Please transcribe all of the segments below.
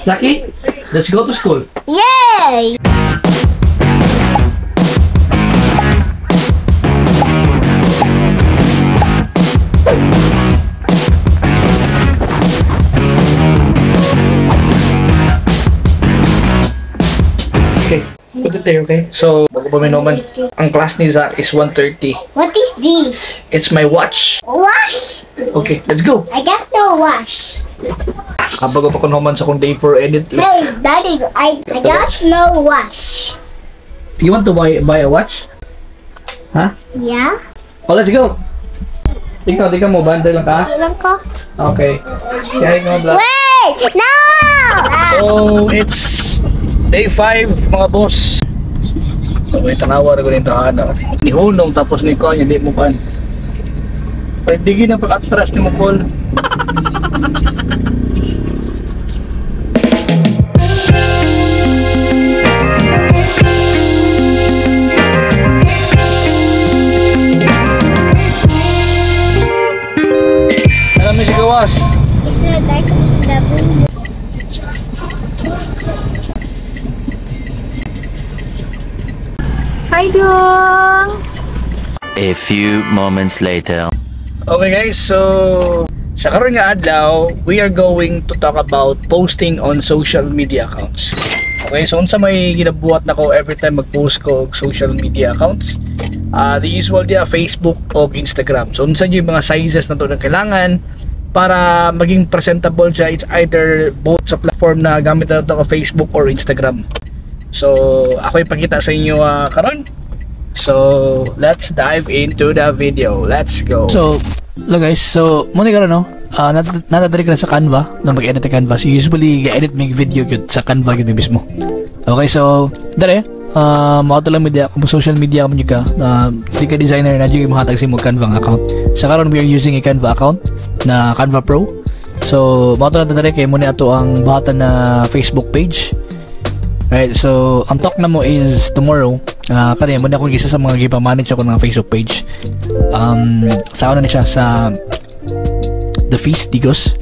Zaki, let's go to school. Yay! Okay, put it there, okay? So, bago pa minuman, ang class ni Zach is 1:30. What is this? It's my watch. Wash? Okay, let's go. I got no wash. Kabago pa ko naman sa kong day 4 edit. Let's... Hey, Daddy, I got no wash. You want to buy a watch? Huh? Yeah? Oh, let's go. Ikaw, di ka mo, banday lang ka? Ilan ko? Okay. Siya nga bla. Wait! No! So, it's day 5, mga boss. So, may tanawa na ko nito, ano. Ni Hunong, tapos ni Kon, hindi mo kan. Pwede gina pag-atras ni mo call. Alam mo si Gawas. Is it like the Hi, Dong! A few moments later. Okay guys, so sa karon nga adlaw, we are going to talk about posting on social media accounts. Okay, so unsa may ginabuhat nako every time mag-post ko og social media accounts? The usual dia Facebook o Instagram. So unsa yung mga sizes na to na kailangan para maging presentable siya? It's either both sa platform na gamit na to ka Facebook or Instagram. So ako ipakita sa inyo karon. So, let's dive into the video. Let's go. So, look guys, so muna karon no. Natadali ka na sa Canva, no mag-edit sa Canva. So usually ga-edit mig video gyud sa Canva gyud mismo. Okay, so dere, mao to lang media kung social media man gyud ka, di ka designer na gyud mohatag sa imong Canva nga account. Sa karon we are using a Canva account na Canva Pro. So, mao to lang dere kay muna ato ang buhatan na Facebook page. Right, so ang talk na mo is tomorrow. Kani mo na akong isa sa mga gipa-manage ako ng Facebook page. Sa ano na siya sa The Feast Digos.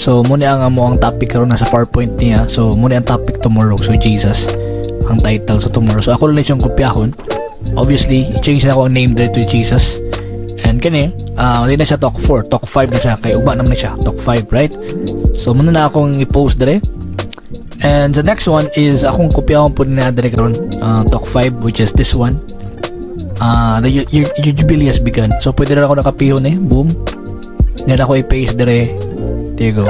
So muna ang amo ang topic karon nasa PowerPoint niya. So muna ang topic tomorrow. So Jesus ang title so tomorrow. So ako lang siyang kopyahon. Obviously, i-change na ako ang name there to Jesus. And kani, hindi na siya talk 4, talk 5 na siya kay uba naman na siya, talk 5, right? So muna na akong i-post dire. And the next one is akong kopyahon po na dire karon, talk 5, which is this one. The your jubilee has begun. So pwede na ako nakapihon eh. Boom. Then ako i-paste dire. There you go.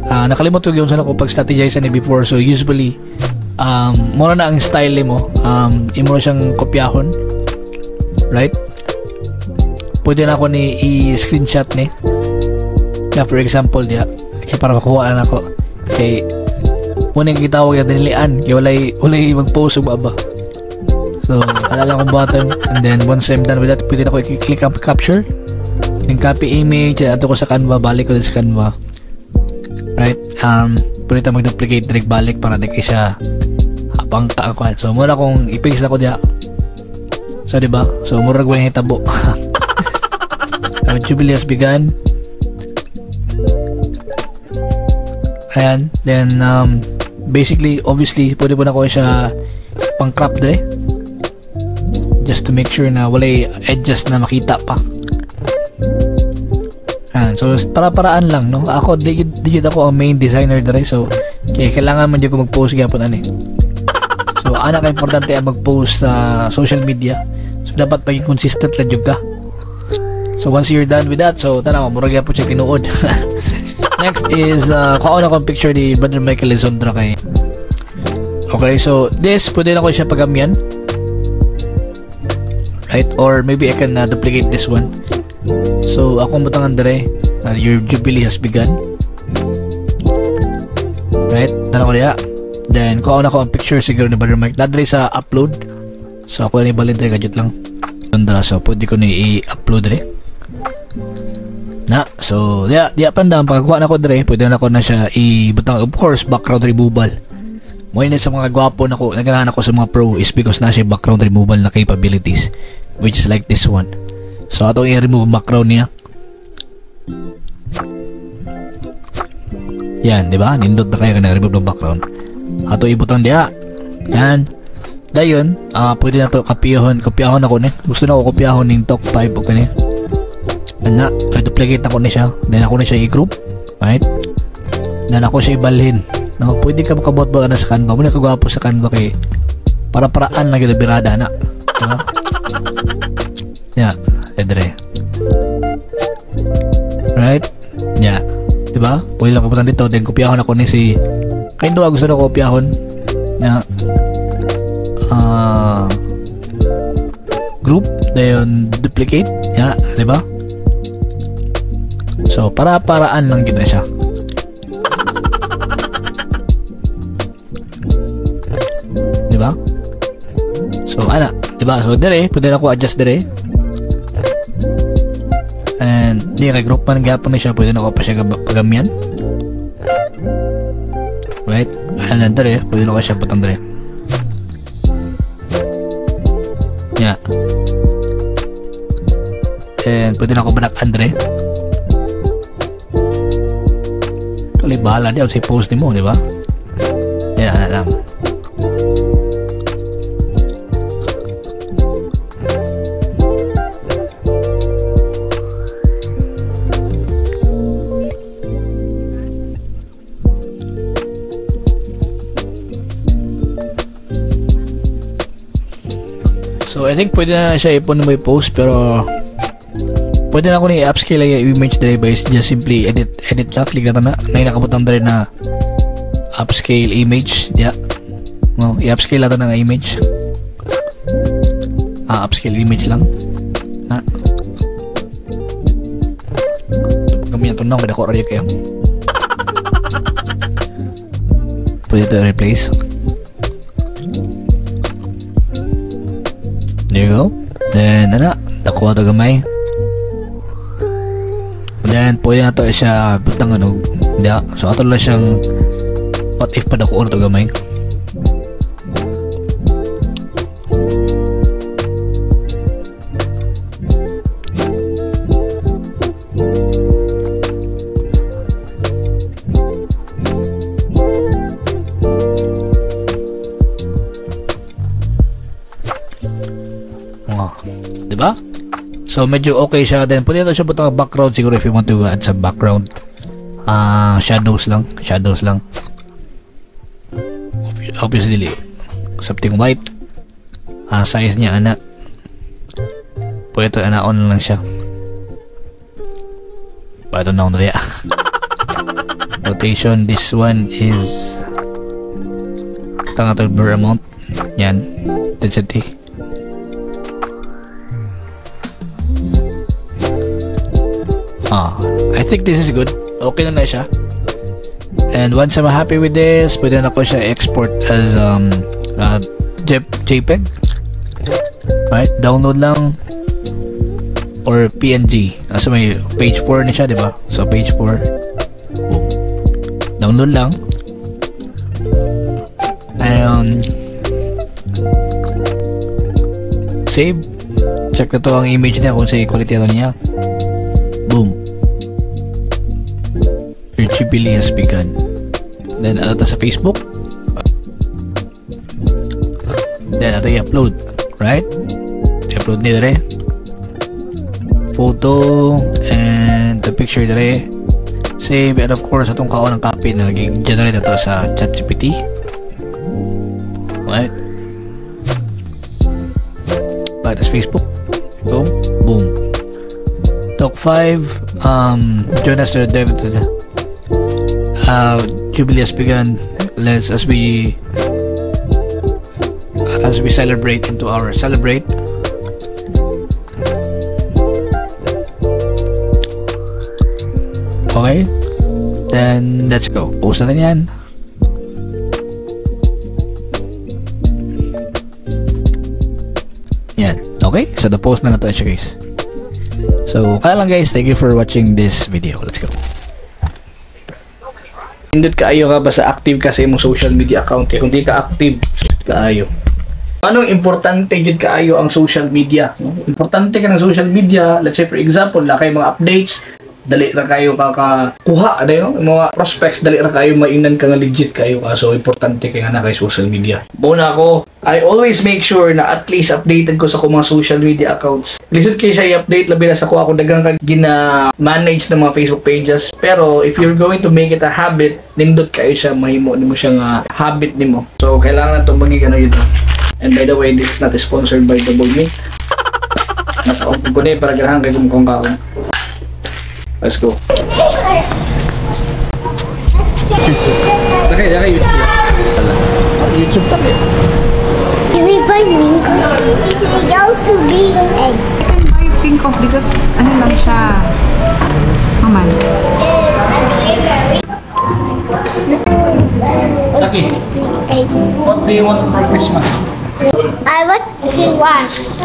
Nakalimot ko yung sa ako pag-strategize ani before. So usually mura na ang style mo. Imo siyang kopyahon. Right? Pwede na ako ni i-screenshot ni. Yeah, for example diya. Kaya para makuha na ako. Kay muna yung gitawag na dinilian kaya walay mag-post o baba. So, alala kong button and then once I'm done with that, pwede na ako i-click ang capture then copy image and ato ko sa Canva, balik ko sa Canva. Right? Pwede tayo mag-duplicate direct balik para di siya habang kaakuan. So, muna kong i-paste na ko diya. So, diba? So, murag wa yung hitabo. Jubilee has begun. Ayan. Then, basically, obviously, pwede po na ko siya pang crop dire. Just to make sure na walay edges na makita pa. Ayan. So, para-paraan lang, no? Ako, di ako ang main designer dire. So, kaya kailangan man dyan ko mag-post gyapon ani. So, ana ka importante ang mag-post sa social media. So, dapat maging consistent lang jud ka. So, once you're done with that, so, tanaw, murag gyapon siya tinuod. Next is, kuha na akong picture ni Brother Michael Lizondra kay. Okay, so this, pwede na ko siya pagamyan. Right? Or maybe I can duplicate this one. So, akong butangan dire, your jubilee has begun. Right? Tanaw ko diya. Then, kuha na ko ang picture siguro ni Brother Mike. Dadre sa upload. So, ako ni balin dire, gadget lang. So, pwede ko ni i-upload dire. Na, so diya pandam pagkuha na ko dire, pwede na ko na siya ibutang, of course, background removal. Mo ini sa mga gwapo nako, naganahan ako sa mga pro is because na siya background removal na capabilities, which is like this one. So atong i-remove background niya. Yan, di ba? Nindot na kayo na remove ng background. Ato ibutang diha. Yan. Dayon, pwede na to kopyahon, kopyahon ako ni. Gusto na ko kopyahon ning talk 5 og kani. Ana, ay duplicate ako ni siya. Then ako ni siya i-group. Right? Then ako siya ibalhin. No, pwede ka makabuhat-buhat na sa Canva. Muna kagwapo sa Canva kay para paraan lang gyud birada na. Diba? Yeah, edre. Right? Yeah. Diba? Pwede lang kabutan dito. Then kopyahon ako ni si kay duha gusto na kopyahon na group, then duplicate. Yeah, diba? So para paraan lang gid na siya. Diba? So ana, diba? So dire, pwede na ko adjust dire. And di kay group man gyapon ni siya, pwede na ko pa siya pagamyan. Right? And then dire, pwede na ko siya butang dire. Yeah. And pwede na ko banak andre. Kali bahala di sa post nimo, di ba? Yeah, ana lang. So I think pwede na siya ipon mo i-post, pero pwede na ako ni upscale yung image dire by just simply edit lang, click na na may nakabutang dire na upscale image. Yeah. No, i-upscale nato ng image. Upscale image lang. Ha. Kami ato na kada ko kayo. Pwede to replace. There you go. Then ana, dakuha to gamay. Then pwede na to siya butang ano. Yeah. So ato lang siyang what if pa dakuha to gamay. Diba? So medyo okay siya. Then pwede na siya butang background siguro if you want to add some background. Shadows lang, shadows lang. Obviously something white. Size niya ana. Pwede to ana on lang siya. Pwede na on niya. Rotation, this one is tanga to blur amount. Yan, intensity. I think this is good. Okay na na siya. And once I'm happy with this, pwede na ko siya export as JPEG. Right? Download lang or PNG. Nasa may page 4 ni siya, di ba? So page 4. Boom. Download lang. And save. Check na to ang image niya kung sa quality ano niya. Boom. Your jubilee has begun. Then ato sa Facebook. Then ato i-upload, right? I-upload ni dire. Photo and the picture dire. Save, and of course atong kaon ng copy na naging generate ato sa ChatGPT. Right? But it's Facebook. Go. Boom. Talk 5. Join us to the dev. Jubilee has begun. Let's as we celebrate into our celebrate. Okay, then let's go. Post natin yan. Yan. Okay, so the post na to siya, guys. So kaya lang, guys, thank you for watching this video. Let's go. Indot kaayo ka basta active ka sa imong social media account. Kaya kung di ka active, kaayo. Anong importante jud kaayo ang social media? No? Importante ka ng social media. Let's say for example, na kay mga updates, Dali ra kayo kakakuha aday, no, mga prospects, dali ra kayo mainan ka nga legit kayo ka. So importante kay nga na kay social media. Muna ako, I always make sure na at least updated ko sa akong mga social media accounts. Lisod kay siya i-update, labi na sa ko ako daghang kag gina-manage ng mga Facebook pages. Pero if you're going to make it a habit, nindot kayo siya mahimo nimo siya nga habit nimo. So kailangan to maging ano yun. And by the way, this is not sponsored by Double Meat. Nakaon ko na eh, para ganahan kay kung kaon. Let's go. Okay, okay, YouTube. YouTube ta eh. Do we buy mangoes? It's going to be egg. You can buy pink off because ano lang siya. Aman. Taki, Egg. What do you want for Christmas? I want to wash.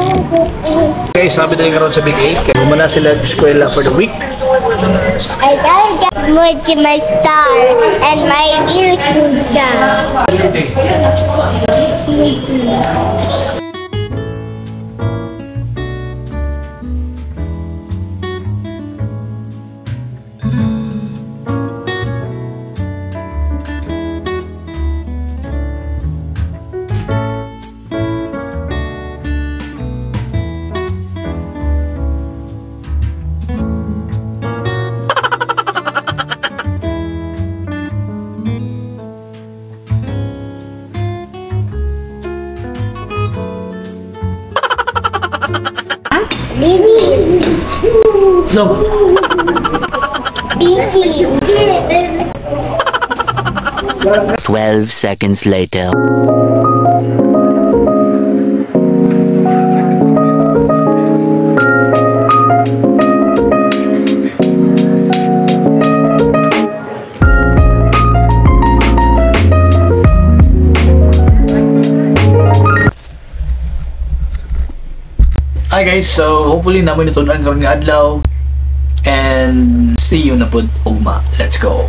Okay, sabi tayo karon sa Big 8. Kaya humana sila eskwela for the week. I gotta get more to my star and my ears sound. Baby. No. Baby. 12 seconds later. Hi guys, so hopefully namo natun-an karon nga adlaw and see you na pud ugma. Let's go.